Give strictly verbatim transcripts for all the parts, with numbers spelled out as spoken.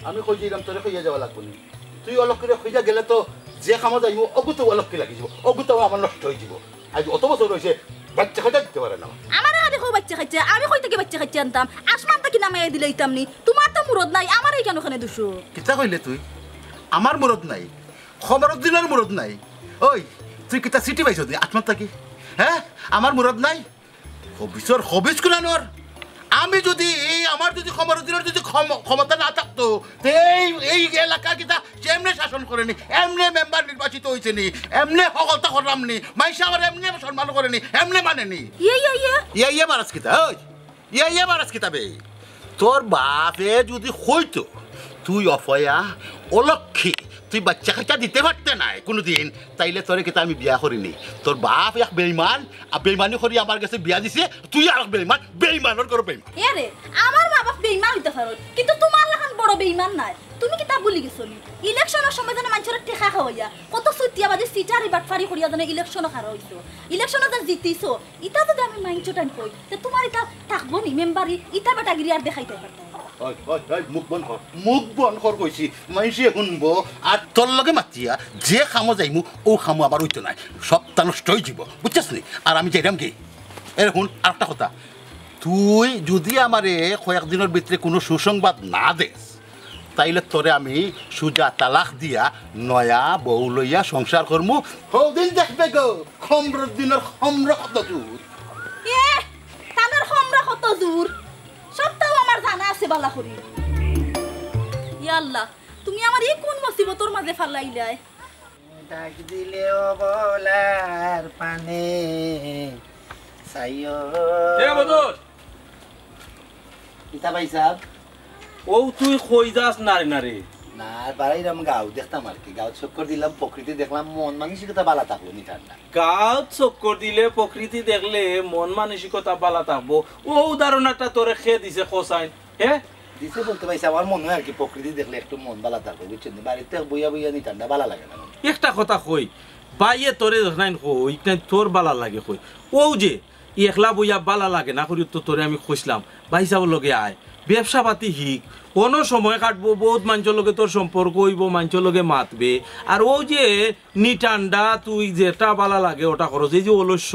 আমি কই যাইরাম, তোরে কইয়া যাওয়া লাগবো নি? তুই অলক্ষীরে কইয়া গেলে তো যে কামো যাইমু, অগুত অলক্ষী লাগি যাইবো, অগুত আমার নষ্ট অই যাইবো। আইজ অত বছর অইছে, বাইচ্চা কাইচ্চা দিতে পারে না। আমারে খালি কও বাইচ্চা কাইচ্চা, আমি কই থাকি বাইচ্চা কাইচ্চা আনতাম? আসমান থাকি নামাইয়া দিলে অইতাম নি? তুমার তো মুরদ নাই, আমারে কেনে দুষো? কিতা কইলে তুই? আমার মুরদ নাই? কমরুদ্দিনর মুরদ নাই? ওই, তুই কিতা চিঠি পাইছস নি আসমান থাকি? হে, আমার মুরদ নাই? খবিছর খবিছ কুনানর। আমি যুদি, আমার যুদি কমরুদ্দিনর যুদি ক্ষম-, ক্ষমতা না থাকতো, তে এই, এই এলাকা কিতা এমনে শাসন করে নি, এমনে মেম্বার নির্বাচিত অইছে নি, এমনে হকলতা করলাম নি, মাইনষে আমার এমনে সম্মান করে নি, এমনে মানে নি। ইয়ে, ইয়ে, ইয়ে। ইয়ে, ইয়ে মারাস কিতা, ওই? ইয়ে, ইয়ে মারাস কিতা বে? তোর বাপে যুদি কইতো, তুই অপয়া, অলক্ষী, তুই বাইচ্চা কাইচ্চা দিতে পারতে নায় কুনুদিন, তাইলে তোরে কিতা আমি বিয়া করি নি? তোর বাপ এক বেইমান, আর বেইমানি করি আমার গেছে বিয়া দিছে, তুই আর এক বেইমান, বেইমানর ঘরর বেইমান। এ রে, আমার মা বাপ বেইমান অইতা পারইন, কিন্তু তুমার লাখান বড় বেইমান নায়। তুমি কিতা ভুলি গেছো নি? ইলেকশনর সময় যেন মাইনষরে টেকা খাওয়াইয়া, কত চুতিয়াবাজি, চিটারি, বাটপারি করিয়া যেন ইলেকশনো খাড়া অইছো, ইলেকশনো যে জিতিছো, ইতা যুদি আমি মাইনষর টাইম কই, তে তুমার ইতা থাকবো নি মেম্বারি? ইতা বেটাগিরি আর দেখাইতায় পারতায় না। ওই, ওই, ওই, মুখ বন্ধ কর, মুখ বন্ধ কর কইছি, মাইনষে হুনবো। আর তোর লগে মাতিয়া যে কামো যাইমু, অউ কামো আমার অইতো নায়, সবতা নষ্ট অই যাইবো, বুঝছস নি? আর আমি যাইরাম গি। এরে হুন, আরেকটা কথা, তুই যুদি আমারে কয়েকদিনর ভিতরে কুনু সুসংবাদ না দেস, তাইলে তোরে আমি সুজা তালাক দিয়া নয়া বউ লইয়া সংসার করমু। হউদিন দেখবে গো, কমরুদ্দিনর কমর কত জুর। এ, তানর কমর কত জুর? সবতাউ আমার জানা আছে বালা করি। ইয়া আল্লাহ, তুমি আমারে ই কুন মুসিবতর মাঝে ফালাইলায়? ডাক দিলে অবলার পানে চাইও। এ বদর! কিতা ভাইসাব? অউ তুই কই যাস না রে, না রে? না, বারাইরাম গাঁও দেখতাম আর কি। গাঁওত চক্কর দিলাম, প্রকৃতি দেখলাম, মন মানসিকতা বালা থাকলো নি ঠান্ডা। গাঁওত চক্কর দিলে, প্রকৃতি দেখলে মন মানসিকতা বালা থাকবো, অউ ধারণাটা তোরে কে দিছে কছাইন? হে? দিছে বলতে ভাইসাব, আমার মনে অয় আর কি, প্রকৃতি দেখলে একটু মন বালা থাকবো, বুঝছইন নি? বাড়িত বইয়া বইয়া নি ঠান্ডা বালা লাগে না। একটা কথা কই, বাইয়ে তোরে যখন কই, ইখান তোর বালা লাগে কই। অউ যে একলা বইয়া বালা লাগে না করি তো তোরে আমি কইছলাম, ভাইসাবর লগে আয়, ব্যবসা পাতি হিক, অনো সময় কাটবো, বউত মাইনষর লগে তোর সম্পর্ক অইবো, মাইনষর লগে মাতবে। আর অউ যে নি ঠান্ডা, তুই যেটা বালা লাগে ওটা করস। এই যে অলস্য,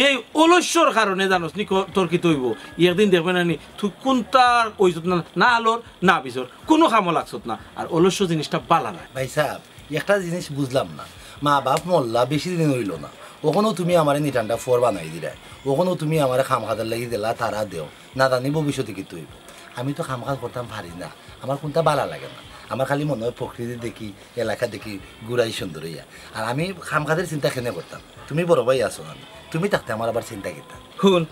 এই অলস্যর কারণে জানোস নি ক-, তোর কিতা অইবো? একদিন দেখবে না নি, তুই কুনটার অইছত না, না আলোর, না বিছর, কুনু কামো লাগছত না। আর অলস্য জিনিসটা বালা নায়। ভাইসাব, একটা জিনিস বুঝলাম না, মা বাপ মরলা বেশি দিন অইলো না, অখনউ তুমি আমারে নি ঠান্ডা ফুয়ার বানাই দিলায়, অখনউ তুমি আমারে কাম কাজর লাগি দিলা, তারা দেও, না জানি ভবিষ্যতে কিতা অইবো। আমি তো কাম কাজ করতাম পারি না, আমার কুনটা বালা লাগে না, আমার খালি মনে অয় প্রকৃতি দেখি, এলাকা দেখি, ঘুরাই সুন্দর অইয়া। আর আমি কাম কাজর চিন্তা কেনে করতাম? তুমি বড় ভাই আছো না, তুমি থাকতে আমার আবার চিন্তা কিতা? হুন,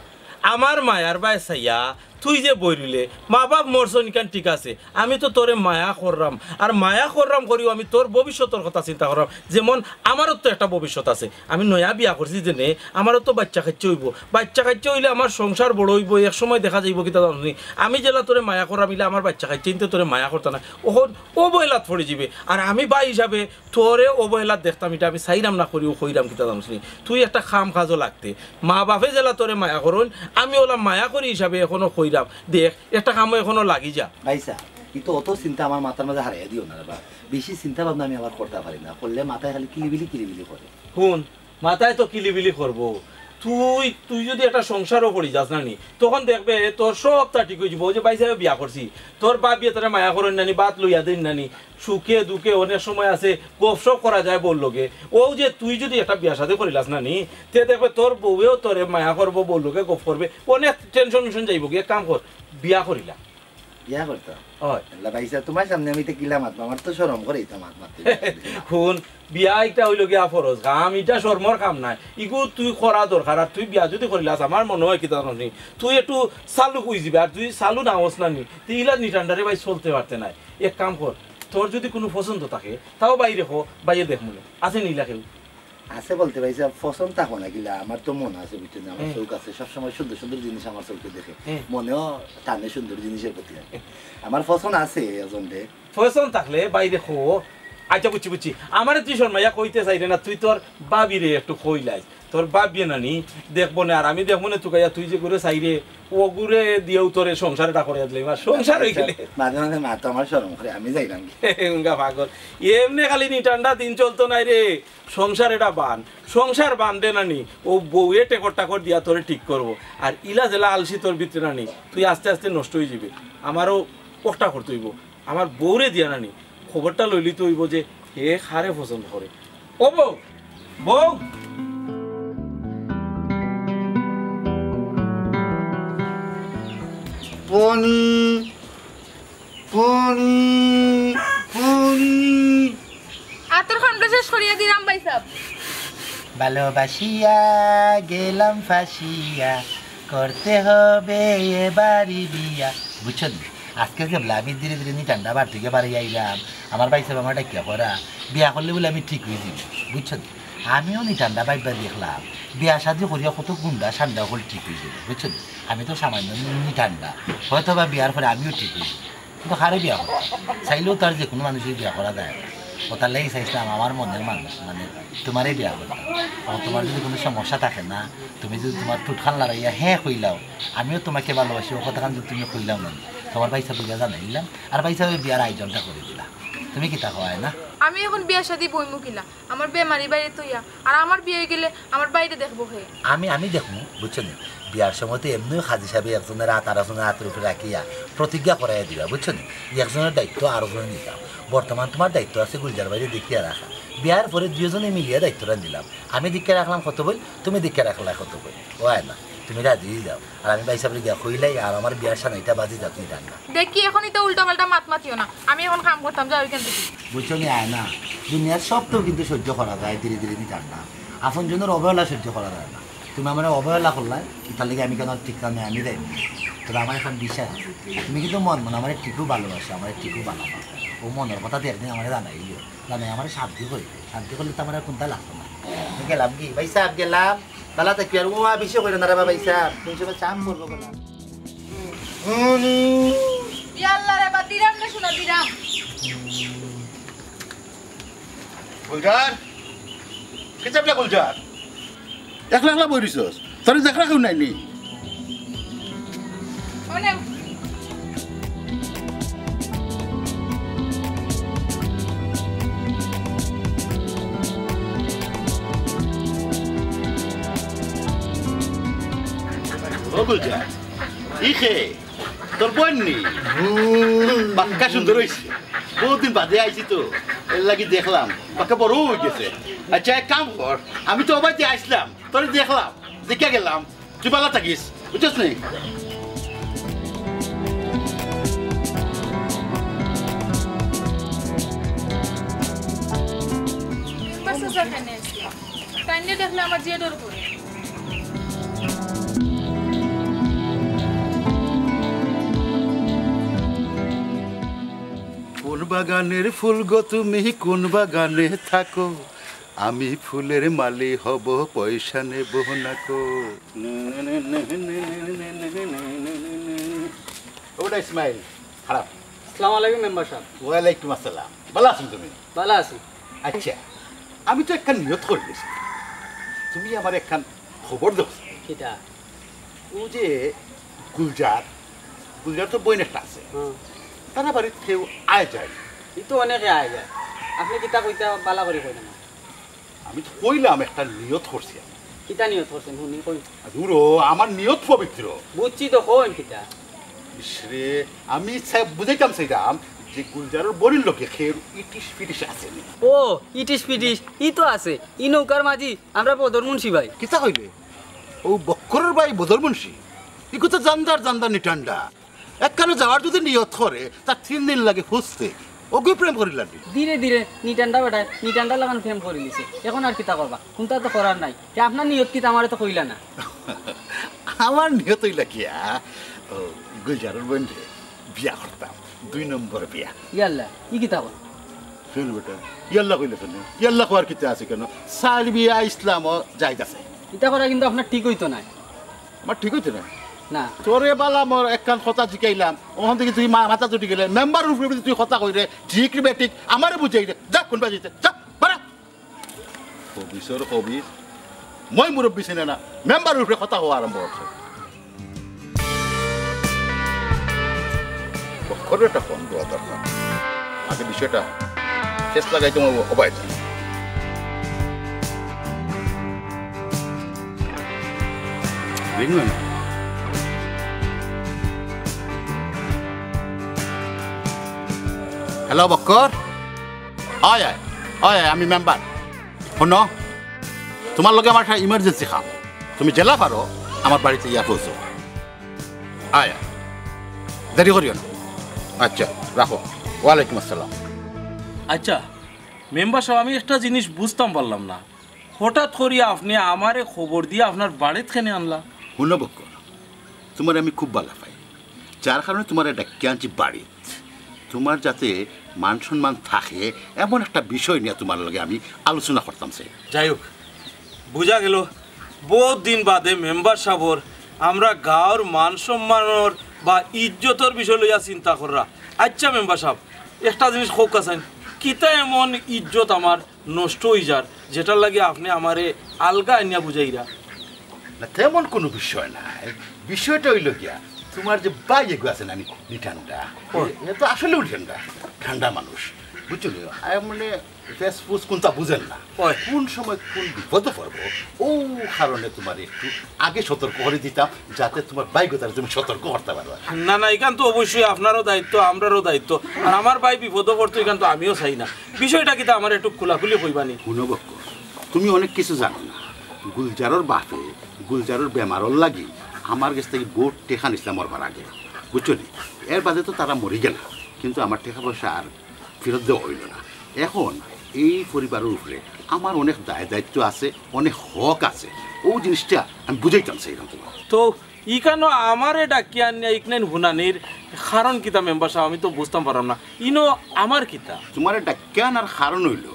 আমার মায়ার বায় চাইয়া তুই যে বই রইলে, মা বাপ মরছইন ইখান ঠিক আছে, আমি তো তোরে মায়া কররাম, আর মায়া কররাম করিউ আমি তোর ভবিষ্যতর কথা চিন্তা কররাম। যেমন আমারও তো একটা ভবিষ্যৎ আছে, আমি নয়া বিয়া করছি যেনে, আমারও তো বাইচ্চা কাইচ্চা অইবো, বাইচ্চা কাইচ্চা অইলে আমার সংসার বড় অইবো, এক সময় দেখা যাইবো কিতা জানোস নি, আমি যেলা তোরে মায়া কররাম ইলা আমার বাইচ্চা কাইচ্চাইন্তে তোরে মায়া করতা নায়, অখন অবহেলাত পড়ি যিবে। আর আমি ভাই হিসাবে তোরে অবহেলাত দেখতাম, ইটা আমি চাইরাম না করিউ কইরাম কিতা জানোস নি, তুই একটা কাম কাজও লাগতে। মা বাপে যেলা তোরে মায়া করইন, আমি অলা মায়া করি হিসাবে অখনো কইরাম, দেখ, একটা কামো অখনো লাগি যা। ভাইসাব, ই তো অত চিন্তা আমার মাথার মাঝে হারাইয়া দিও না রে বা। বেশি চিন্তা ভাবনা আমি আবার করতা পারি না, করলে মাথায় খালি কিলিবিলি কিলিবিলি করে। হুন, মাথায় তো কিলিবিলি করবো। তুই, তুই যুদি একটা সংসারও করি যাস না নি, তখন দেখবে তোর সবতা ঠিক অই যিবো। অউ যে ভাইসাবে বিয়া করছি, তোর বাপ বিয়ে তোরে মায়া করইন না নি, ভাত লইয়া দেইন না নি, সুখে দুঃখে অনেক সময় আছে, গফসফ করা যায় বউর লগে। অউ যে তুই যুদি একটা বিয়া শাদি করিলাস না নি, তে দেখবে তোর বউয়েও তোরে মায়া করবো, বউর লগে গফ করবে, অনেক tension মিশন যাইবোগি। এক কাম কর, বিয়া করিলা। বিয়া করতাম? অয়। আল্লাহ ভাইসাব, তুমার সামনে আমি ইতা কিলা মাতমু? আমার তো শরম করে ইতা মাত মাততে। হুন, বিয়া ইটা অইলো গিয়া ফরজ কাম, ইটা শরমর কাম নায়। ইগু তুই করা দরকার, আর তুই বিয়া যুদি করিলাস, আমার মনে অয় কিতা জানোস নি, তুই একটু চালু অই যিবে, আর তুই চালু না অস না নি, তে ইলা নি ঠান্ডারে ভাই চলতে পারতে নায়। এক কাম কর, তোর যুদি কুনু পছন্দ থাকে, তাও বাইরে ক, বাইরে দেখমুনে। আছে নি ইলা কেউ? আছে বলতে ভাইসাব, পছন্দ থাকো না কিলা, আমার তো মন আছে, বুঝছইন নি? আমার হুম। চউখ আছে, সবসময় সুন্দর সুন্দর জিনিস আমার চউখে দেখে। হুম। মনেও টানে সুন্দর জিনিসর প্রতি আর কি। আমার পছন্দ আছে একজনরে। পছন্দ থাকলে বাইরে ক, আচ্ছা, বুঝছি, বুঝছি। আমারে তুই শর্মাইয়া কইতে চাইরে না, তুই তোর ভাবিরে একটু কইলাইস। তোর ভাবিয়ে নানি দেখবো না, আর আমি দেখবো না তুকাইয়া, তুই যে করে চাইরে, অগুরে দিয়াউ তোরে সংসার এটা করিয়া দিলে, আমার সংসার অই গেলে। মাঝে মাঝে মা তো আমার শরম করে, আমি যাইলাম কি? উঙ্গা পাগল। এমনে খালি নিটান্ডা দিন চলতো নায় রে, সংসার এটা বান, সংসার বান্ধে নানি, ও বউয়ে টেকর টাকর দিয়া তোরে ঠিক করবো। আর ইলা যেলা আলসি তোর ভিতরে নানি, তুই আস্তে আস্তে নষ্ট অই যাবে। আমারও ওটা করতে অইবো। আমার বউরে দিয়া নানি, খবরটা লইলিতে অইবো যে হে কারে পছন্দ করে। ও বউ, বউ। পনি, পনি, পনি। আতর খানটা শেষ করিয়া দিলাম ভাই সাহেব। ভালোবাসিয়া গেলাম ফাঁসিয়া, করতে হবে এবারই বিয়া। বুঝছো নি? আজকে যে আমি ধীরে ধীরে নিটান্ডা বার থেকে বাড়ি আইলাম, আমার ভাই সাহেব আমার ডাকিয়া করা, বিয়া করলে বলে আমি ঠিক অই যাইমু। বুঝছো নি? আমিও নিটান্ডা ভাইবা দেখলাম, বিয়া শাদি করিয়া কত গুন্ডা সান্ডা হকল ঠিক অই যাইবো। বুঝছো নি? আমি তো সামান্য নিটান্ডা, হয়তো বা বিয়ার পরে আমিও ঠিক অই যাইমু। কিন্তু কারে বিয়া করতাম? চাইলেও তো আর যে কোনো মানুষরে বিয়া করা যায় না। ও তার লাগি চাইছিলাম আমার মনের মানুষ, মানে, তুমারে বিয়া করতাম। এখন তুমার যদি কোনো সমস্যা থাকে না, তুমি যদি তুমার ঠুটখান লড়াইয়া হ্যাঁ কইলাও, আমিও তুমাকে ভালোবাসি, ও কথাখান যদি তুমি কইলাও না, তুমার ভাই সাহেব জানাইলাম, আর ভাই সাহেব বিয়ার আয়োজনটা করি দিলা। তুমি কিতা কও আয়না? আমি এখন বিয়া শাদি বইমু কিলা? আমার বেমারি ভাইরে থইয়া, আর আমার বিয়া অই গেলে আমার ভাইরে দেখবো কে? আমি, আমি দেখমু, বুঝছো নি? বিয়ার সময় তো এমনিও কাজী সাহেব একজনের আত আর একজনের আতর উপরে রাখিয়া প্রতিজ্ঞা করাইয়া দিবা, বুঝছো নি? একজনের দায়িত্ব আরোজনে নিতাম। বর্তমান তুমার দায়িত্ব আছে গুলজার ভাইরে দেখিয়া রাখা। বিয়ার পরে দুইজনে মিলিয়া দায়িত্বটা নিলাম। আমি দেখিয়া রাখলাম কত বই, তুমি দেখিয়া রাখলা কত বই। ও আয়না, তুমি রাজি অই যাও। আর আমি ভাই সাহেবরে গিয়া কইলাই, আর আমার বিয়ার সানাইটা বাজি যাক নিটান্ডা। দেখি, এখন ইতা উল্টা পাল্টা মাত মাতিও না। আমি এখন কাম করতাম, যাও এখান থেকে। বুঝছো নি আয়না, দুনিয়ার সব তো কিন্তু সহ্য করা যায় ধীরে ধীরে নিটান্ডা। আপনজনের অবহেলা সহ্য করা যায় না। তুমি আমারে অবহেলা করলায়, ইতার লাগি আমি কেন ঠিক নাই, আমি দেয়। তবে আমার এখন বিশ্বাস আছে। তুমি কিন্তু মন মন আমারে ঠিকও ভালোবাসো, আমারে ঠিকও ভালোবাসো। ও মনের কথা তো একদিন আমারে জানাইলিও। জানাই আমারে শান্তি করি, শান্তি করলে তো আমার আর কোনটা লাগতো না। আমি গেলাম কি? ভাই সাহেব, গেলাম। বালা থাকি আর ও বেশি কইরা না রে বাবা, ইসা কোন সময় চাপ করবো না। ইয়াল্লা রে বা, দিরাম রে শোনা, দিরাম। গুলজার, কি চাপলা গুলজার? একলা একলা বই রইছস, তোরে দেখরা কেউ নাই নি? অনে। ও গুলজার, ই কে? তোর বইন নি? বাক্কা সুন্দর অইছে। বহুত দিন বাদে আইছি তো, এর লাগি দেখলাম। বাক্কা বড় অই গেছে। আচ্ছা, এক কাম কর, আমি তো অবাইতে আইছলাম, তোরে দেখলাম, দেখিয়া গেলাম। তুই বালা থাকিস, বুঝছস নি? মেম্বার চাচা কেনে আইছে? তাইনরে দেখলে আমার জিয়ে ডর করে। কোন বাগানের ফুল গো তুমি, কোন বাগানে থাকো? আমি ফুলের মালি হব, পয়সা নেব না কো। ওটা ইসমাইল, খারাপ। আসসালামু আলাইকুম মেম্বার সাহেব। ওয়ালাইকুম আসসালাম। ভালা আছো তুমি? ভালা আছি। আচ্ছা, আমি তো একখান নিয়ত করি গেছি, তুমি আমার একখান খবর দেও। কিতা? ও যে গুলজার, গুলজার তো বইন একটা আছে, হুম। তারা বাড়িত কেউ আয় যায়। ই তো অনেকে আয় যায়। আপনে কিতা কইতা বালা করি কইন না। আমি তো কইলাম একটা নিয়ত করছি আমি। কিতা নিয়ত করছেন হুনি কইন? দূর ও, আমার নিয়ত পবিত্র। বুঝছি তো কইন কিতা। ইসরে, আমি বুঝাইতাম চাইলাম যে গুলজারর বইনর লগে কেউ ইটিস পিটিস আছে নি। ও, ইটিস পিটিস, ই তো আছে। ই নৌকার মাঝি, আমরা বদর মুন্সি ভাই। কিতা কইলে? ও বক্করর ভাই বদর মুন্সি? ইগু তো জানদার জানদার নিটান্ডা। একখানো যাওয়ার যদি নিয়ত করে, তার তিন দিন লাগে খুঁজতে। ওগু প্রেম করিলাম নি। ধীরে ধীরে নিটান্ডা বেটায় নিটান্ডা লাখান প্রেম করিলিছে। এখন আর কিতা করবা? কুন্তা তো করার নাই। তে আপনার নিয়ত কিতা আমারে তো কইলা না। আমার নিয়ত অইলা কিয়া, ও, গুলজারর বইনরে বিয়া করতাম। দুই নম্বর বিয়া। ইয়াল্লা, ই কিতা কর? ফেল বেটা, ইয়াল্লা কইলে কেনে? ইয়াল্লা কওয়ার কিতা আছে কেনে? চাইর বিয়া ইসলামো জায়েজ আছে। ইতা করা কিন্তু আপনার ঠিক অইতো নায়। আমার ঠিক অইতো নায়? না। তোরে বালা মোর একখান কথা জিকাইলাম, অখন থাকি তুই মা-, মাথা তুটি গেলে মেম্বার উপরে তুই কথা কইরে, ঠিক রে বেঠিক, আমারে বুঝাইরে। যা, কোন বাজিতে? যা, বারা। খবিসর খবিস, মই মুরব্বি চিনে না, মেম্বার উপরে কথা কওয়া আরম্ভ করছে। বক্কররে একটা ফোন দেওয়া দরকার। আগে বিষয়টা ফেস লাগাইতে আমার অবায়। রিং হয় না। হ্যালো বক্কর। অয়, অয়, অয়, অয়, আমি মেম্বার। হুনো, তুমার লগে আমার একটা ইমার্জেন্সি কাম। তুমি যেলা পারো আমার বাড়িত ইয়া পৌঁছো। অয়, অয়, দেরি করিও না। আচ্ছা, রাখো। ওয়ালাইকুম আসসালাম। আচ্ছা, মেম্বার সাব, আমি একটা জিনিস বুঝতাম পারলাম না, হঠাৎ করি আপনে আমারে খবর দিয়া আপনার বাড়িত কেনে আনলা? হুনো বক্কর, তুমারে আমি খুব বালা পাই, যার কারণে তুমারে ডাকিয়া আনছি বাড়িত। তুমার যাতে মান সম্মান থাকে, এমন একটা বিষয় নিয়া তুমার লগে আমি আলোচনা করতাম চাই। যাই হোক, বুঝা গেল, বউত দিন বাদে মেম্বার সাবর আমরা গাঁওর মান সম্মানর বা ইজ্জতর বিষয় লইয়া চিন্তা কররা। আচ্ছা মেম্বার সাব, একটা জিনিস কউক্কা চাইন, কিতা এমন ইজ্জত আমার নষ্ট অই যার, যেটার লাগি আপনে আমারে আলগা আনিয়া বুঝাইরা? না, তেমন কুনু বিষয় নায়। বিষয়টা অইলো গিয়া, তুমার যে ভাই এগু আছে না, নি-, নিঠান্ডা, ও। এ তো আসলেউ নিঠান্ডা, ঠান্ডা মানুষ, বুঝছো নি? আ, মানে, ফেস ফুস কুনতা বুঝের না। ওই। কুন সময় কুন বিপদো পড়বো, অউ কারণে তুমারে একটু আগে সতর্ক করি দিতাম, যাতে তুমার ভাইগতারে তুমি সতর্ক করতা পারো। না, না, ইখান তো অবশ্যই আপনারও দায়িত্ব, আমরারও দায়িত্ব। আর আমার ভাই বিপদো পড়তো, ইখান তো আমিও চাই না। বিষয়টা কিতা আমারে একটু খুলাখুলি কইবানি? হুনো বক্কর, তুমি অনেক কিছু জানো না। গুলজারর বাপে গুলজারর বেমারর লাগি আমার গেছ থাকি বউত টেকা নিছলা মরবার আগে, বুঝছো নি? এর বাদে তো তারা মরি গেলা, কিন্তু আমার টেকা পয়সা আর ফিরত দেওয়া অইলো না। এখন এই পরিবারর উপরে আমার অনেক দায় দায়িত্ব আছে, অনেক হক আছে। অউ জিনিসটা আমি বুঝাইতাম চাইরাম তুমারে। তো ইখানো আমারে ডাকিয়া আনিয়া ইখান হুনানির কারণ কিতা মেম্বার সাব? আমি তো বুঝতাম পারলাম না। ইনো আমার কিতা? তুমারে ডাকিয়া আনার কারণ অইলো,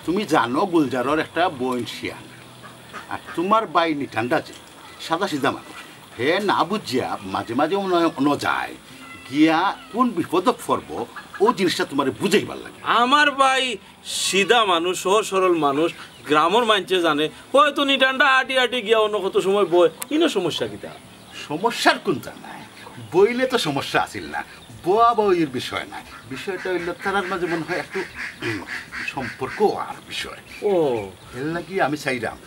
তুমি জানো গুলজারর একটা বইন শিয়ান, আর তুমার ভাই নিঠান্ডা যে সাদা সিধা মানুষ, হে না বুঝিয়া মাঝে মাঝে অনো, অনো যায়, গিয়া কুন বিপদো পড়বো, অউ জিনিসটা তুমারে বুঝাইবার লাগি। আমার ভাই সিধা মানুষ, সহজ সরল মানুষ, গ্রামর মানষে জানে, হয়তো নিঠান্ডা আটি আটি গিয়া অনো কত সময় বয়, ইনো সমস্যা কিতা? সমস্যার কুনতা নাই, বইলে তো সমস্যা আছিল না, বওয়া বওয়ির বিষয় নায়। বিষয়টা অইলো তারার মাঝে মনে হয় একটু, উম, সম্পর্ক আর বিষয়। ও। এর লাগি আমি চাইরাম,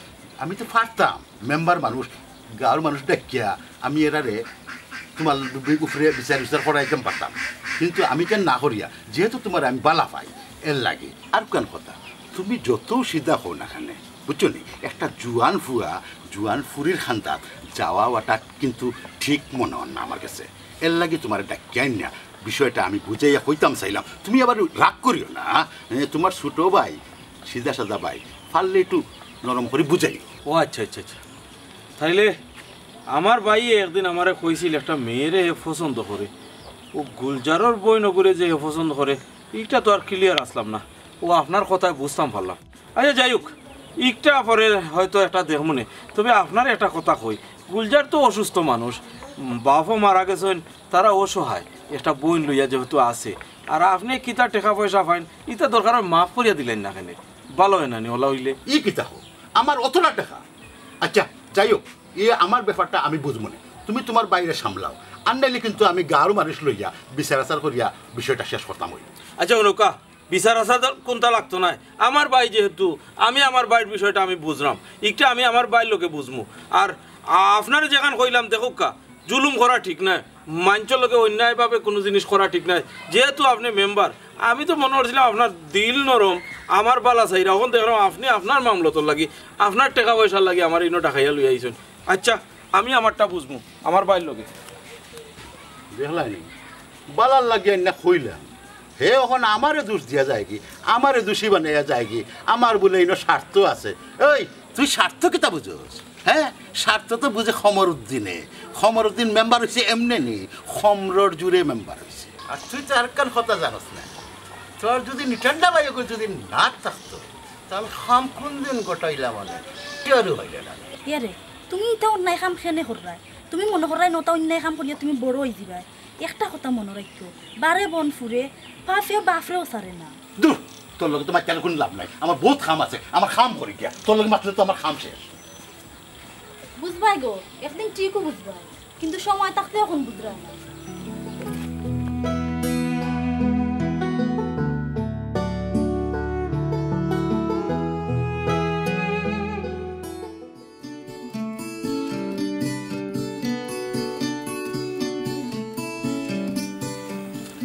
আমি তো পারতাম, মেম্বার মানুষ, গাঁওর মানুষ ডাকিয়া আমি এরারে তুমার বি-, উপরে বিচার বিচার করাইতাম পারতাম, কিন্তু আমি কেন না করিয়া, যেহেতু তুমারে আমি বালা পাই, এর লাগি। আর কুন কথা, তুমি যত সিধা কও না কেনে, বুঝছো নি, একটা জুয়ান ফুয়া জুয়ান ফুরির কান্দাত যাওয়া ওটা কিন্তু ঠিক মনে অর না আমার গেছে। এর লাগি তুমারে ডাকিয়া আনিয়া বিষয়টা আমি বুঝাইয়া কইতাম চাইলাম, তুমি আবার রাগ করিও না। এ, তুমার ছোট ভাই, সিধা সাদা ভাই, পারলে একটু নরম করি বুঝাইও। ও আচ্ছা, আচ্ছা, আচ্ছা। তাইলে আমার ভাইয়ে একদিন আমারে কইছিল একটা মেয়েরে হে পছন্দ করে। অউ গুলজারর বইনগুরে যে হে পছন্দ করে, ইটা তো আর ক্লিয়ার আছলাম না। অউ আপনার কথায় বুঝতাম পারলাম। আচ্ছা, যাই হোক, ইকটা পরে হয়তো একটা দেখমুনে। তবে আপনারে একটা কথা কই, গুলজার তো অসুস্থ মানুষ, উম, বাপও মারা গেছইন, তারা অসহায়, একটা বইন লইয়া যেহেতু আছে, আর আপনে কিতা টেকা পয়সা পাইন, ইতা দরকার অয় মাফ করিয়া দিলাইন না কেনে, বালা অয় না নি অলা অইলে? ই কিতা কও, আমার অতটা টেকা? আচ্ছা, যাই হোক, ই আমার ব্যাপারটা আমি বুঝমুনে, তুমি তুমার ভাইরে সামলাও, আর নাইলে কিন্তু আমি গাঁওর মানুষ লইয়া বিচার আচার করিয়া বিষয়টা শেষ করতাম অই। আচ্ছা, হুনউক্কা, বিচার আচার কুনতা লাগতো নায়। আমার ভাই যেহেতু, আমি আমার ভাইর বিষয়টা আমি বুঝরাম। ইকটা আমি আমার ভাইর লগে বুঝমু। আর আ-, আপনারে যেখান কইলাম, দেখউক্কা, জুলুম করা ঠিক নায়। মানষর লগে অন্যায়ভাবে কুনু জিনিস করা ঠিক নায়। যেহেতু আপনে মেম্বার, আমি তো মনো করছিলাম আপনার দিল নরম, আমার বালা চাইরা। অখন দেখরাম আপনে আপনার মামলতর লাগি, আপনার টেকা পয়সার লাগি আমারে ইনো ডাকাইয়া লইয়া আইছইন। আচ্ছা, আমি আমারটা বুঝমু, আমার ভাইর লগে। দেখলায়নি? বালার লাগি আইন্না কইলাম। হে অখন আমারে দোষ দিয়া যায়গি, আমারে দোষী বানাইয়া যায়গি, আমার বুলে ইনো স্বার্থ আছে। এই, তুই স্বার্থ কিতা বুঝোস? হে? স্বার্থ তো বুঝে কমরুদ্দিনে। কমরুদ্দিন মেম্বার অইছে এমনে নি, কমরর জুরে মেম্বার অইছে। আর তুই তো আরকান কথা জানোস না। তোর যুদি নিঠান্ডা ভাইগু যুদি না থাকতো, তাইলে কাম কুনদিন গটাইলাম অনে। কেউরে অইলে না। ইয়ারে, তুমি ইতা অন্যায় কাম কেনে কররায়? তুমি মনো কররায় নতা অন্যায় কাম করিয়া তুমি বড় অইযিবায়। একটা কথা মনো রাখিও, বারে বন ফুরে, পাপে বাফরেও ছাড়ে না। দূর, তোর লগে তো মাতিয়ার কুনু লাভ নাই। আমার বউত কাম আছে, আমার কাম করি গিয়া। তোর লগে মাতলে তো আমার কাম শেষ। বুঝবায় গো, একদিন ঠিকউ বুঝবায়, কিন্তু সময় থাকতে অখন বুঝরায় না।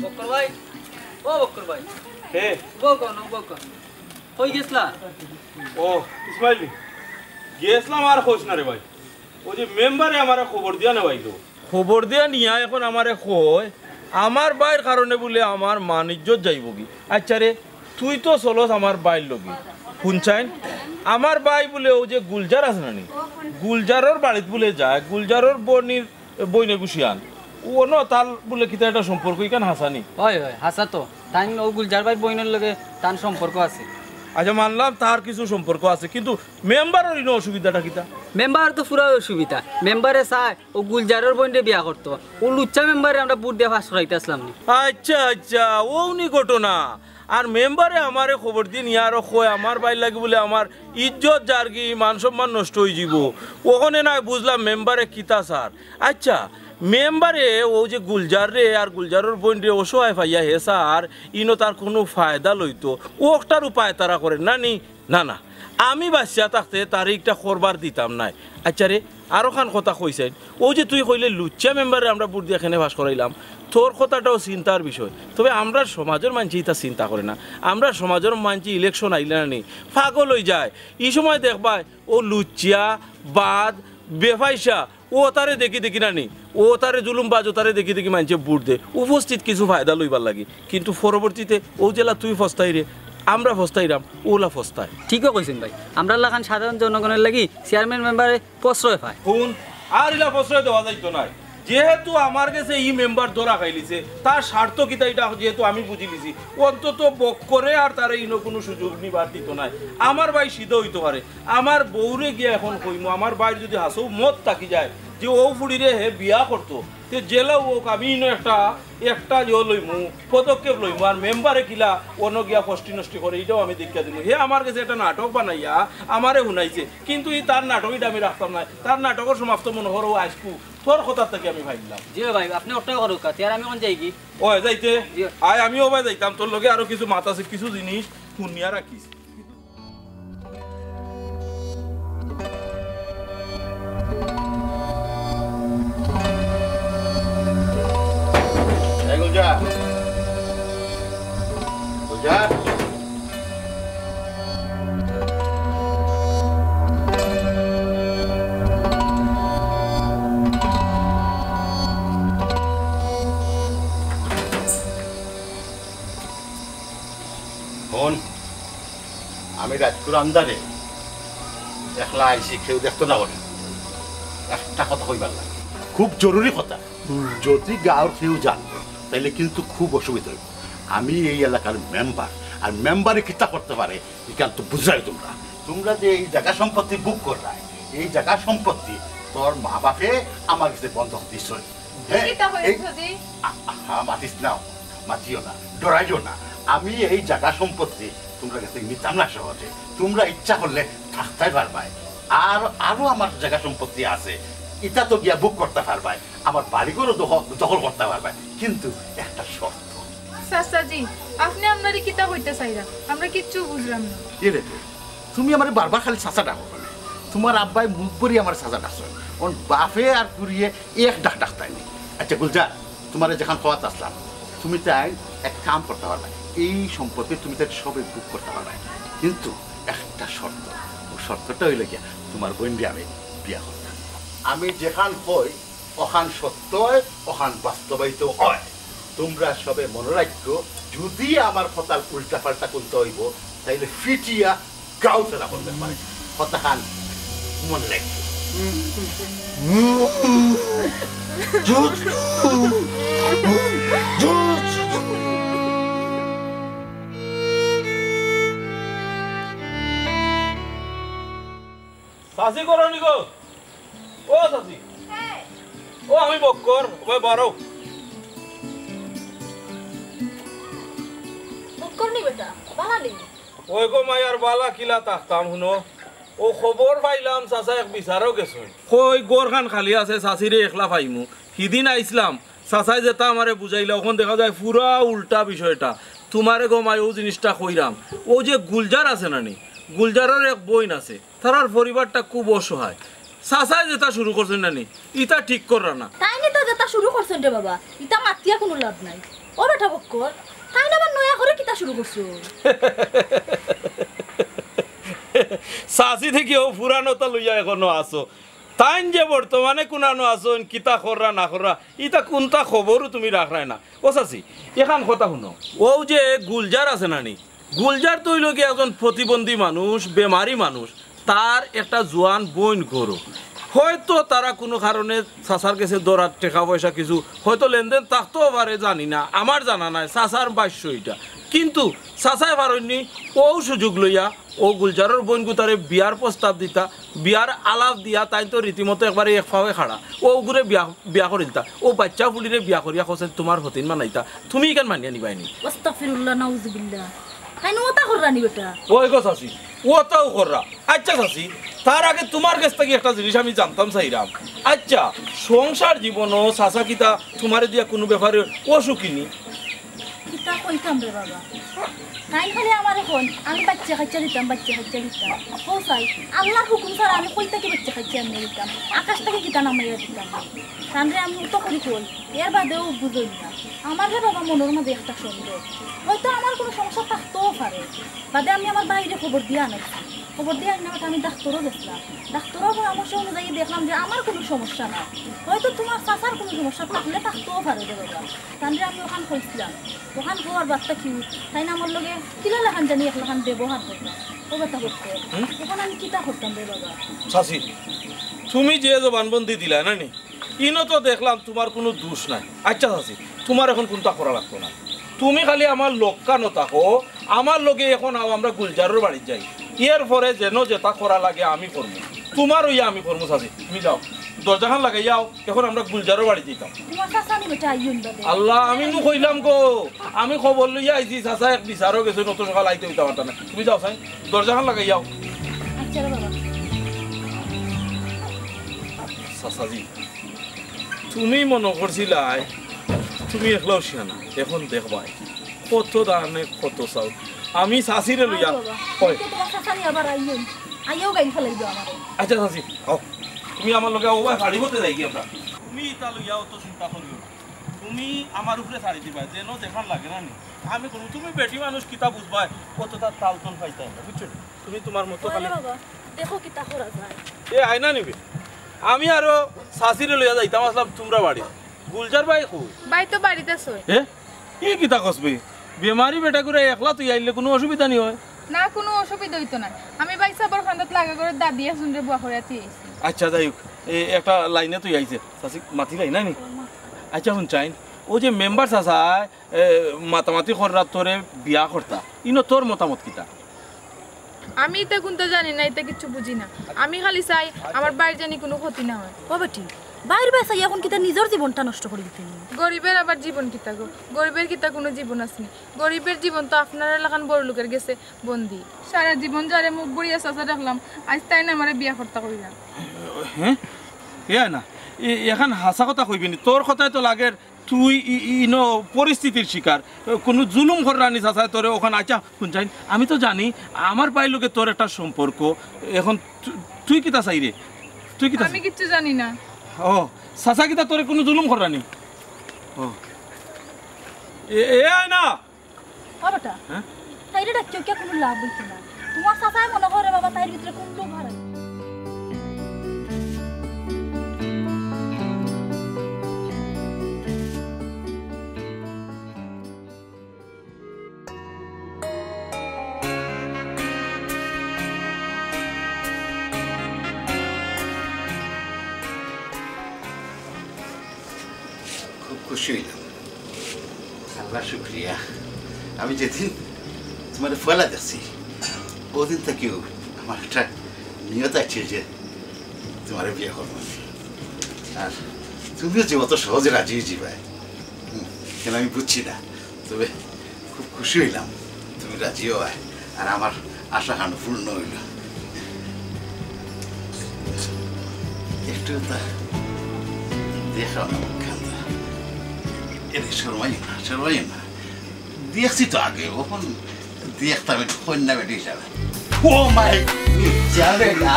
বক্কর ভাই, ও বক্কর ভাই। হে। বউক্কা, বউক্কা। কই গেছলা? ও, ইসমাইল, গেছলাম আর কইস না রে ভাই। অউ যে মেম্বারে আমারে খবর দিয়া নেওয়াইলো। খবর দিয়া নিয়া অখন আমারে কয়, আমার ভাইর কারণে বুলে আমার মান ইজ্জত যাইবোগি। আইচ্ছা রে, তুই তো চলস আমার ভাইর লগে। হুনছাইন, আমার ভাই বুলে অউ যে গুলজার আছে না নি, গুলজারর বাড়িত বুলে যায়, গুলজারর বইনর, বইনে গুছিয়ান। অউ অনো তার বুলে কিতা একটা সম্পর্ক, ইখান হাছা নি? অয়, অয়, হাছা তো। তাইন অউ গুলজার ভাইর বইনর লগে তান সম্পর্ক আছে। আইচ্ছা, মানলাম তার কিছু সম্পর্ক আছে, কিন্তু মেম্বারর ইনো অসুবিধাটা কিতা? মেম্বারর তো পুরাউ অসুবিধা। মেম্বারে চায় অউ গুলজারর বইনরে বিয়া করতো। অউ লুচ্চা মেম্বারে আমরা ভোট দিয়া পাশ করাইতাম চাইলাম নি। আইচ্ছা, আইচ্ছা, অউ নি ঘটনা। আর মেম্বারে আমারে খবর দি নিয়া আরো কয়, আমার ভাইর লাগি বুলে আমার ইজ্জত যারগি, মান সম্মান নষ্ট অইযিবো। অখনে না বুঝলাম মেম্বারে কিতা চার। আইচ্ছা, মেম্বারে অউ যে গুলজাররে আর গুলজারর বইনরে অসহায় পাইয়া হে চার, ইনো তার কুনু ফায়দা লইতো, অউ একটার উপায় তারা করের না নি? না, না, আমি বাঁচিয়া থাকতে তারে ইটা করবার দিতাম নায়। আইচ্ছা রে, আরোখান কথা কইছাইন, অউ যে তুই কইলে লুচ্চা মেম্বারে আমরা ভোট দিয়া কেনে পাশ করাইলাম, তোর কথাটাও চিন্তার বিষয়। তবে আমরার সমাজর মানষে ইতা চিন্তা করে না। আমরার সমাজর মানষে ইলেকশন আইলে না নি, পাগল অইযায়। ই সময় দেখবায়, অউ লুচ্চা, বাদ, বেফাইসা, অউ তারে দেখি দেখি না নি, অউ তারে জুলুমবাজ, অউ তারে দেখি দেখি মানষে ভোট দে, উপস্থিত কিছু ফায়দা লইবার লাগি। কিন্তু পরবর্তীতে অউ যেলা তুই ফস্তাইরে, আমরা ফস্তাইরাম, অউলা ফস্তায়। ঠিকউ কইছইন ভাই, আমরার লাখান সাধারণ জনগণর লাগি চেয়ারম্যান মেম্বারে প্রশ্রয় পায়। হুন, আর ইলা প্রশ্রয় দেওয়া যাইতো নায়। যেহেতু আমার গেছে ই মেম্বার ধরা খাইলিছে, তার স্বার্থ কিতা ইটা যেহেতু আমি বুঝিলিছি, অন্তত বক্করে আর তারে ইনো কুনু সুযোগ নিবার দিতো নায়। আমার ভাই সিধা অইতো পারে, আমার বউরে গিয়া অখন কইমু, আমার ভাইর যুদি হাছাউ মত থাকি যায় যে অউ ফুড়িরে হে বিয়া করতো, তে যেলাউ অউক, আমি ইনো একটা, একটা ইয়ো লইমু, পদক্ষেপ লইমু। আর মেম্বারে কিলা অনো গিয়া ফষ্টি নষ্টি করে, ইটাও আমি দেখিয়া দিমু। হে আমার গেছে একটা নাটক বানাইয়া আমারে হুনাইছে, কিন্তু ই তার নাটক ইটা আমি রাখতাম নায়। তার নাটকর সমাপ্ত মনো করো আইজকু, তোর কথার থাকি আমি পাইলাম। জি ভাই, আপনে অটা করউক্কা, তে আর আমি অখন যাইগি? অয়, যাইতে? জি। আয়, আমিও ভাই যাইতাম, তোর লগে আরো কিছু মাত আছে, কিছু জিনিস হুনিয়া রাখিস। এই গুলজার। গুলজার। হুন, আমি রাইতকুর আন্দারে একলা আইছি, কেউ দেখতো না বলে একটা কথা কইবার লাগি, খুব জরুরি কথা। হুম। যদি গাঁওর কেউ জানে, তাইলে কিন্তু খুব অসুবিধা অইবো। আমি এই এলাকার মেম্বার, আর মেম্বারে কিতা করতে পারে, ইখান তো বুঝরায় তুমরা। তুমরা যে এই জাগা সম্পত্তি ভোগ কররায়, এই জাগা সম্পত্তি তোর মা বাপে আমার গেছে বন্ধক দিছইন। হে, কিতা কইরা এই, চাচাজি? আ-, আহা, মাতিস না, মাতিও না, ডরাইও না। আমি এই জাগা সম্পত্তি তুমরার গেছে নিতাম না সহজে। তুমরা ইচ্ছা করলে থাকতায় পারবায়। আর আরো আমার জাগা সম্পত্তি আছে, ইতা তো গিয়া ভোগ করতা পারবায়, আমার বাড়িঘরও দখল, দখল করতা পারবায়, কিন্তু একটা শর্ত। চাচাজি, আপনে আমরারে কিতা কইতা চাইরা? আমরা কিচ্ছু বুঝরাম না। এ রে, তুমি আমারে বারবার খালি চাচা ডাকো কেনে? তুমার আব্বায় মুখ ভরি আমারে চাচা ডাকছইন। অখন বাপে আর ফুড়িয়ে এক ডাক ডাকতায় নি। আইচ্ছা গুলজার, তুমারে যেখান কওয়াত আছলাম, তুমি তাইন এক কাম করতা পারবায়, এই সম্পত্তি তুমি তাইন সবে ভোগ করতা পারবায়, কিন্তু একটা শর্ত। অউ শর্তটা অইলো গিয়া, তুমার বইনরে আমি বিয়া করতাম। আমি যেখান কই, অখান সত্য অয়, অখান বাস্তবায়িত অয়। তুমরা সবে মনো রাখিও, যুদি আমার কথার উল্টা পাল্টা কুন্তা অইবো, তাইলে ফিটিয়া গাঁও ছাড়া করতে পারে। কথাখান মনো রাখিও। চাচি করো নি গো? ও চাচি। হ্যাঁ। ও আমি বক্কর, ওই বারো। বক্কর নি বেটা, বালা নি। ওই গো মাই, আর বালা কিলা থাকতাম, হুনো। ও খবর পাইলাম, চাচা এক বিচারো গেছইন। কই ঘরখান খালি আছে, চাচিরে একলা পাইমু। হিদিন আইছলাম, চাচায় যেটা আমারে বুঝাইলা, অখন দেখা যায় পুরা উল্টা বিষয়টা। তুমারে গো মাই, অউ জিনিসটা কইরাম, অউ যে গুলজার আছে না নি, গুলজারর এক বইন আছে, তারার পরিবারটা খুব অসহায়। চাচায় যেটা শুরু করছইন না নি, ইটা ঠিক কররা না। তাইন তো যেটা শুরু করছইন রে বাবা, ইটা মাতিয়া কুনু লাভ নাই। ও বেটা বক্কর, তাইন আবার নয়া করি কিতা শুরু করছইন? চাচি থাকি অউ পুরানোটা লইয়া অখনো আছো। তাইন যে বর্তমানে কুনানো আছইন, কিতা কররা না কররা, ইটা কুনটা খবরও তুমি রাখরায় না। ও চাচি, এখান কথা হুনো। অউ যে গুলজার আছে না নি, গুলজার তো অইলো গিয়া একজন প্রতিবন্ধী মানুষ, বেমারি মানুষ, তার একটা জোয়ান বইন ঘরো। হয়তো তারা কুনু কারণে চাচার গেছে দরাত টেকা পয়সা কিছু হয়তো লেনদেন থাকতেও পারে, জানি না, আমার জানা নাই, চাচার ভাষ্য ইটা। কিন্তু চাচায় পারইননি অউ সুযোগ লইয়া অউ গুলজারর বইনগুতারে বিয়ার প্রস্তাব দিতা, বিয়ার আলাপ দিয়া তাইন তো রীতিমতো একবারে এক পাওয়ে খাড়া। অউ গুরে বিয়া, বিয়া করিলতা। অউ বাইচ্চা ফুড়িরে বিয়া করিয়া কছইন তুমার হতিন বানাইতা। তুমি ইখান মানিয়া নিবায়নি? আস্তাগফিরুল্লাহ, নাউজুবিল্লাহ। তাইন অতা কররা নি বেটা? ওই গো চাচি, অতাও কররা। আইচ্ছা চাচি, তার আগে তুমার গেছ থাকি একটা জিনিস আমি জানতাম চাইরাম। আইচ্ছা, সংসার জীবনো চাচা কিতা তুমারে দিয়া কুনু ব্যাপারে অসুখী নি? কিতা কইতাম রে বাবা? তাইন খালি আমারে কইন, আমি বাইচ্চা কাইচ্চা দিতাম, বাইচ্চা কাইচ্চা দিতাম। কও চাই, আল্লার হুকুম ছাড়া আমি কই থাকি বাইচ্চা কাইচ্চা আনিয়া দিতাম? আকাশ থাকি কিতা নামাইয়া দিতাম? তানরে আমি অত করি কই, এর বাদেও বুঝইন না। আমার রে বাবা মনর মাঝে একটা সন্দেহ। হয়তো আমার কুনু সমস্যা থাকতেও পারে। বাদে আমি আমার ভাইরে খবর দিয়া আনাইছি। খবর দিয়া আনিয়া আমি ডাক্তরও গেছলাম। ডাক্তরর পরামর্শ অনুযায়ী দেখলাম যে আমার কুনু সমস্যা নাই। হয়তো তুমার চাচার কুনু সমস্যা থাকলে থাকতেও পারে রে বাবা। তানরে আমি অখান কইছলাম, অখান কওয়ার বাদ থাকি তাইন আমার লগে কিলা লাখান জানি একলাখান ব্যবহার কররা। ও বেটা বক্কর, হুম? অখন আমি কিতা করতাম রে বাবা? চাচি, তুমি যে জবানবন্দি দিলায় না নি, ইনো তো দেখলাম তুমার কুনু দুষ নাই। আইচ্ছা চাচি, তুমার অখন কুনতা করা লাগতো না। তুমি খালি আমার লগে থাকো, আমার লগে অখন আও, আমরা গুলজারর বাড়িত যাই। এর পরে যেন যেটা করা লাগে আমি করমু, তুমার অইয়া আমি করমু চাচি। তুমি যাও, দরজাখান লাগাইয়া আও। অখন আমরা গুলজারর বাড়িত যাইতাম। তুমার চাচা নি বেটা আইয়ন বাদে। আল্লাহ, আমি নু কইলাম গো, আমি খবর লইয়া আইছি, চাচা এক বিচারো গেছইন, অত সকাল আইতে অইতা পারতা না। তুমি যাও চাই, দরজাখান লাগাইয়া আও। আইচ্ছা রে বাবা। চাচাজি, তুমি মনো করছিলায় তুমি একলাউ শিয়ানা, অখন দেখবায় কত দানে কত চাউল। আমি চাচিরে লইয়া, আরে বাবা, কই? দেখো তুমার চাচা নি আবার আইয়ন, আইয়াও গাইল ফালাইবা আমারে। আইচ্ছা চাচি, আও। তুমি আমার লগে আও, বায়, বাড়ি মতে যাইগি আমরা। তুমি ইতা লইয়া অত চিন্তা করিও না। তুমি আমার উপরে ছাড়ি দিবায়, যেন যেখান লাগে না নি। আমি কুনু, তুমি বেটি মানুষ কিতা বুঝবায়, অততা তাল তল পাইতায় না, বুঝছো নি? তুমি তুমার মতো ওরে খালি বাবা, দেখো কিতা করা যায়। এ, আয়না নিবে। আমি আরো চাচিরে লইয়া যাইতাম আছলাম তুমরার বাড়ি। গুলজার ভাই কই? ভাই তো বাড়িত আছে। এ? ই কিতা কস বে? বেমারি বেটাগুরে একলা থুইয়া আইলে কুনু অসুবিধা নি অয়? না, কুনু অসুবিধা অইতো নায়। আমি ভাই সাবর কান্দত লাগা ঘরর দাদি একজনরে বুয়া করিয়া থুই আইছি। আইচ্ছা, যাই হউক, এ, একটা লাইনে থুই আইছে। চাচি, মাতিলাই না নি? আইচ্ছা, হুন চাইন, অউ যে মেম্বার চাচায়, এ, মাতামাতি কররা তোরে বিয়া করতা, ইনো তোর মতামত কিতা? আমি ইতা কুন্তা জানি না, ইতা কিচ্ছু বুঝি না। আমি খালি চাই আমার ভাইর জানি কুনু ক্ষতি না অয়। ও বেটি, ভাইর বায় চাইয়া অখন কিতা নিজর জীবনটা নষ্ট করি দিতে নি? গরিবের আবার জীবন কিতা গো? গরিবের কিতা কুনু জীবন আছে নি? গরিবের জীবন তো আপনারার লাখান বড়লোকের গেছে বন্দি। সারা জীবন যারে মুখ ভরিয়া চাচা ডাকলাম, আইজ তাইন আমারে বিয়া করতা কইরা। হে? এ না, এ, এখান হাছা কথা কইবে নি। তোর কথায় তো লাগের তুই ই-, ই-, ইনো পরিস্থিতির শিকার। কুনু জুলুম কররা নি চাচায় তোরে অখান। আইচ্ছা, হুন চাইন, আমি তো জানি আমার ভাইর লগে তোর একটা সম্পর্ক। অখন তু-, তুই কিতা চাইরে? তুই কিতা আমি চাই? কিচ্ছু জানি না। ও, চাচা কিতা তোরে কুনু জুলুম কররা নি? ও। এ, এ, আয় না। ও বেটা, হ্যাঁ? তাইরে ডাকিও কিয়া, কুনু লাভ অইতো না। তুমার চাচায় মনো করে বাবা তাইর ভিতরে কুন লোভ হারাই। খুব খুশি অইলাম। আল্লার শুকরিয়া। আমি যেদিন তুমারে পয়লা দেখছি, অউ দিন থাকিউ আমার একটা নিয়ত আছিল যে তুমারে বিয়া করমু আমি। আর তুমিও যে অত সহজে রাজি অইযিবায়, হুম, কেনে আমি বুঝছি না। তবে খুব খুশি অইলাম তুমি রাজি অওয়ায়, আর আমার আশা খান পূর্ণ অইলো। একটু তা দেখাও না মুখখান। এরে শরমাইও না, শরমাইও না। দেখছি তো আগে, অখন দেখতাম একটু কইন্যা বেটি হিসাবে। ও মাই, যাবে না।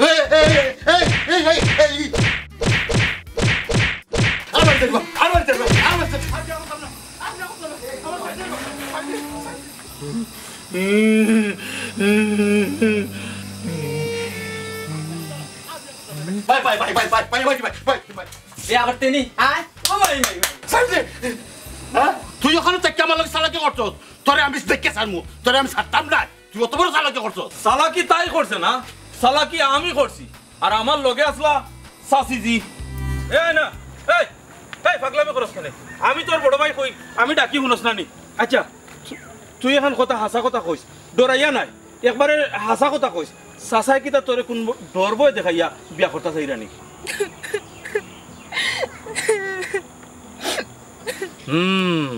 এই, এই, এই, এই, এই, এই। আমার বাড়িত যাইবা, আমার বাড়িত যাইবা, আমার বাড়িত যাইবা। Bye, bye, bye. বিয়া করতে নি? আয়, ও মাই, মাই, মাই। সাইডে। হ্যাঁ? তুই অখানো থাকি আমার লগে চালাকি করছস? তোরে আমি দেখে ছাড়মু, তোরে আমি ছাড়তাম না। তুই অত বড় চালাকি করছস? চালাকি তাই করছে না, চালাকি আমি করছি। আর আমার লগে আছলা চাচিজি। এ না, এই, এই পাগলামি করস কেনে? আমি তোর বড় ভাই কই, আমি ডাকি হুনস না নি? আচ্ছা, তু-, তুই অখন কথা, হাছা কথা কইস, ডরাইয়া নায়, একবারে হাছা কথা কইস। চাচায় কিতা তোরে কুন ব-, ডর ভয় দেখাইয়া বিয়া করতা চাইরা নি? হুম,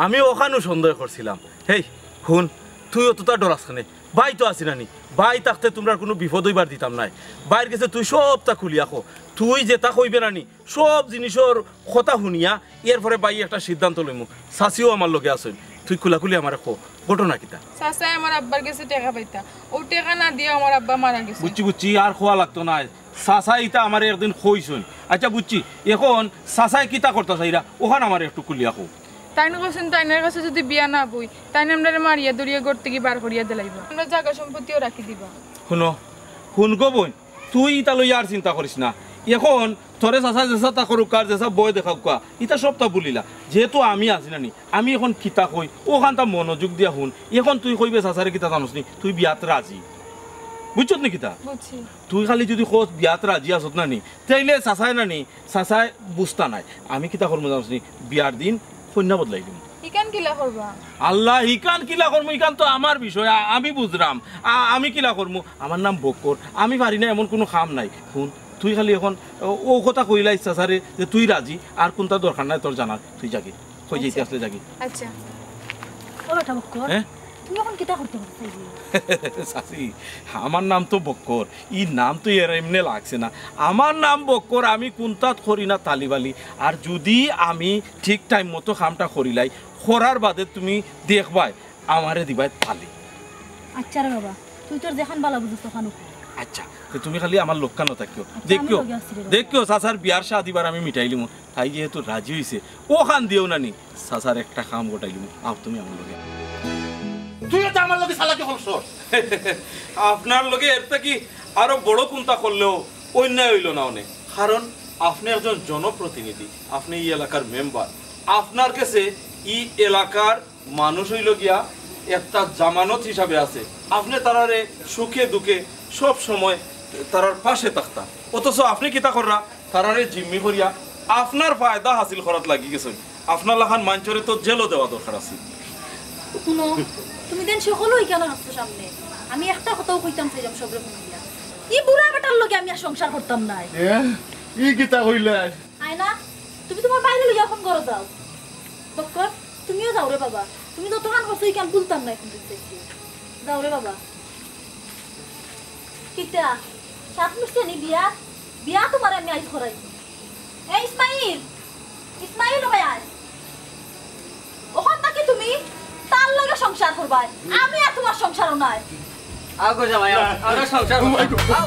আমি অখানউ সন্দেহ করছিলাম। হেই, হুন, তুই অততা ডরাস কেনে? ভাই তো আছি না নি? ভাই থাকতে তুমরার কুনু বিপদ অইবার দিতাম নায়। ভাইর গেছে তুই সবতা খুলিয়া ক। তুই যেতা কইবে না নি, সব জিনিসর কথা হুনিয়া এরপরে ভাই একটা সিদ্ধান্ত লইমু। চাচিও আমার লগে আছইন, তুই খুলাখুলি আমারে ক, ঘটনা কিতা? চাচায় আমার আব্বার গেছে টেকা পাইতা, অউ টেকা না দিয়া আমার আব্বা মারা গেছে। বুঝছি, বুঝছি, আর কওয়া লাগতো নায়। চাচায় ইতা আমারে একদিন কইছইন। আচ্ছা বুঝছি, অখন চাচায় কিতা করতা চাইরা, অখান আমারে একটু খুলিয়া কও। তাইন কইছইন, তাইনর গেছে যুদি বিয়া না বই, তাইন আমরারে মারিয়া ধরিয়া ঘর থাকি বার করিয়া দিলাইবা। আমরার জাগা সম্পত্তিও রাখি দিবা। হুনো, হুন গো বইন, তুই ইতা লইয়া আর চিন্তা করিস না। অখন তোরে চাচায় যেছা তা করউক্কা আর যেছা ভয় দেখাউক্কা, ইতা সবতা ভুলিলা। যেহেতু আমি আছি না নি, আমি অখন কিতা কই, অখানতা মনোযোগ দিয়া হুন। অখন তুই কইবে চাচারে কিতা জানোস নি, তুই বিয়াত রাজি। বুঝছত নি কিতা? বুঝছি। তুই খালি যুদি কস বিয়াত রাজি আছত না নি, তাইলে চাচায় না নি, চাচায় বুঝতা নায়। আমি কিতা করমু জানোস নি, বিয়ার দিন কইন্যা বদলাই দিমু। ইখান কিলা করবা? আল্লাহ, ইখান কিলা করমু, ইখান তো আমার বিষয়, আ-, আমি বুঝরাম। আ-, আমি কিলা করমু, আমার নাম বক্কর, আমি পারি না এমন কুনু কাম নাই। হুন, তুই খালি অখন অউ, অউ কথা কইলাইস চাচারে যে তুই রাজি, আর কুনতা দরকার নাই তোর জানার, তুই যাগি। কই যাইতে আচ্ছা। আছলে যাগি। আচ্ছা। ও বেটা বক্কর, হ্যাঁ? তুমি অখন কিতা করতে করতে চাইবে? চাচি, আমার নাম তো বক্কর, ই নাম তো এর এমনে লাগছে না। আমার নাম বক্কর, আমি কুনতাত করি না তালিবালি। আর যুদি আমি ঠিক টাইম মতো কামটা করিলাই, করার বাদে তুমি দেখবায় আমারে দিবায় তালি। আচ্ছা রে বাবা, তুই তোর যেখান বালা বুঝস তখান। আচ্ছা, তে তুমি খালি আমার লগে থাকিও। আচ্ছা, আমি দেখিও, লগে আছি রে বাবা। দেখিও, চাচার বিয়ার শাদিবার আমি মিটাইলিমু। তাই যেহেতু রাজি অইছে, অখান দিও না নি, চাচার একটা কাম ঘটাইলিমু। আও তুমি আমার লগে। তুই তো আমার লগে চালাকি করছস। আপনার লগে এর থাকি আরো বড় কুনতা করলেও অন্যায় অইলো না অনে। কারণ আপনে একজন জনপ্রতিনিধি, আপনে ই এলাকার মেম্বার। আপনার গেছে ই এলাকার মানুষ অইলো গিয়া একটা জামানত হিসাবে আছে। আপনে তারারে সুখে দুঃখে সব সময় তারার পাশে থাকতা, অথচ আপনে কিতা কররা, তারারে জিম্মি করিয়া আপনার ফায়দা হাসিল করাত লাগি গেছইন। আপনার লাখান মাইনষরে তো জেলও দেওয়া দরকার আছে। হুনো, তুমি দেন সকল অইখানো আছছো সামনে, আমি একটা কথাও কইতাম চাইলাম সবরে হুনিয়া। ই বুড়া বেটার লগে আমি আর সংসার করতাম নায়। এ, ই কিতা কইলে? আয়না, তুমি তুমার ভাইরে লইয়া অখন ঘরো যাও। বক্কর, তুমিও যাও রে বাবা। তুমি যতখান করছো, ইখান ভুলতাম না অখন বুঝছি। যাও রে বাবা। কিতা? সাত মিশছে নি বিয়া? বিয়া তুমারে আমি আইজ করাই। এ ইসমাইল, ইসমাইল, ও ভাই আয়। অখন থাকি তুমি তার লগে সংসার করবায়, আমি আর তুমার সংসারও নায়। আও গো জামাই, আও, আমরা সংসার করতাম। আও।